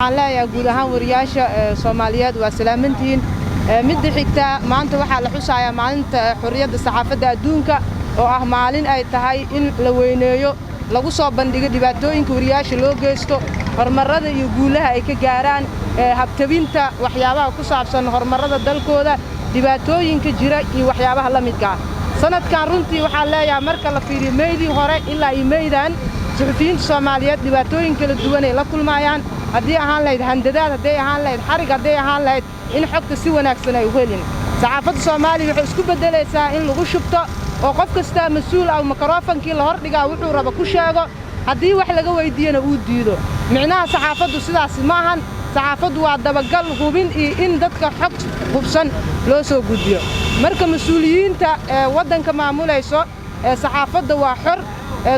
Waxaan leeyahay guud ahaan wariyaasha Soomaaliyeed, waa salaamantihiin. Midda xigtaa, maanta waxaa la xusayaa maalinta xorriyadda saxaafadda adduunka, oo ah maalin ay tahay in la weyneeyo, lagu soo bandhigo dhibaatooyinka wariyaasha loo geysto, horumarrada iyo guulaha ay ka gaaraan habtabinta waxyaabaha ku saabsan horumarrada dalkooda, dhibaatooyinka jira iyo waxyaabaha la midka ah. Sanadkan runtii waxaan leeyahay, marka la fiiriyo Meydii hore ilaa iyo Meydan, suxufiyiinta Soomaaliyeed dhibaatooyin kala duwan ay la kulmayaan, haddii ahaan lahayd handadaad, hadday ahaan lahayd xarig, hadday ahaan lahayd in xogta si wanaagsan ay u helin. Saxaafadda Soomaaliya waxay isku beddelaysaa in lagu shubto, oo qof kastaa mas-uul ah mikrofankii la hordhigaa wuxuu raba ku sheego, haddii wax laga weyddiiyana uu diido. Micnaha saxaafaddu sidaas maahan. Saxaafaddu waa dabagal, hubin iyo in dadka xog hubsan loo soo gudbiyo. Marka mas-uuliyiinta ee waddanka maamulayso, ee saxaafadda waa xor.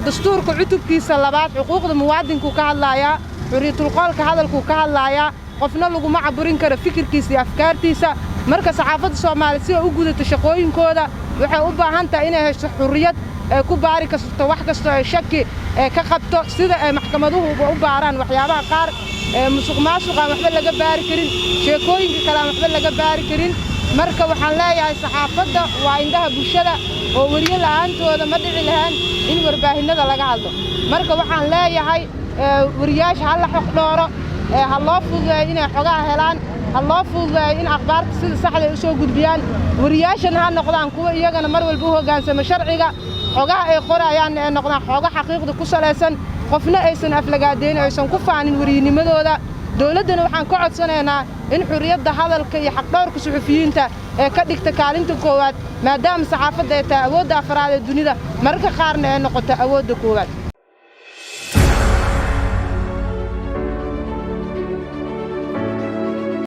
Dastuurka cutubkiisa labaad xuquuqda muwaadinkuu ka hadlaayaa, xurriyatulqoolka hadalkuu ka hadlaayaa. Qofna laguma caburin karo fikirkiisa iyo afkaartiisa. Marka saxaafadda Soomaaliya si ay u gudato shaqooyinkooda, waxay u baahan tahay inay hesho xurriyad ay ku baari karto wax kastoo ay shaki ee ka qabto, sida ay maxkamaduhuba u baaraan waxyaabaha qaar. Musuq maasuq aan waxba laga baari karin, sheekooyinka kale aan waxba laga baari karin. Marka waxaan leeyahay, saxaafadda waa indhaha bulshada, oo weriye la'aantooda ma dhici lahaan in warbaahinnada laga hadlo. Marka waxaan leeyahay, weriyaasha ha la xoq dhooro, ha loo fududeeyo inay xogaha helaan, ha loo fududeeyo in akhbaarta sida saxda ay u soo gudbiyaan. Weriyaashana ha noqdaan kuwa iyagana mar walba u hoggaansamo sharciga, xogaha ay qorayaanna ay noqdaan xogo xaqiiqda ku salaysan, qofna aysan aflagaadeyn, aysan ku faanin weriyinimadooda. Dawladdana waxaan ka codsanaynaa in xurriyadda hadalka iyo xaqdhowrka suxufiyiinta ee ka dhigta kaalinta koowaad, maadaama saxaafadda ay tahay awoodda afraad ee dunida, mararka qaarna ay noqoto awoodda koowaad.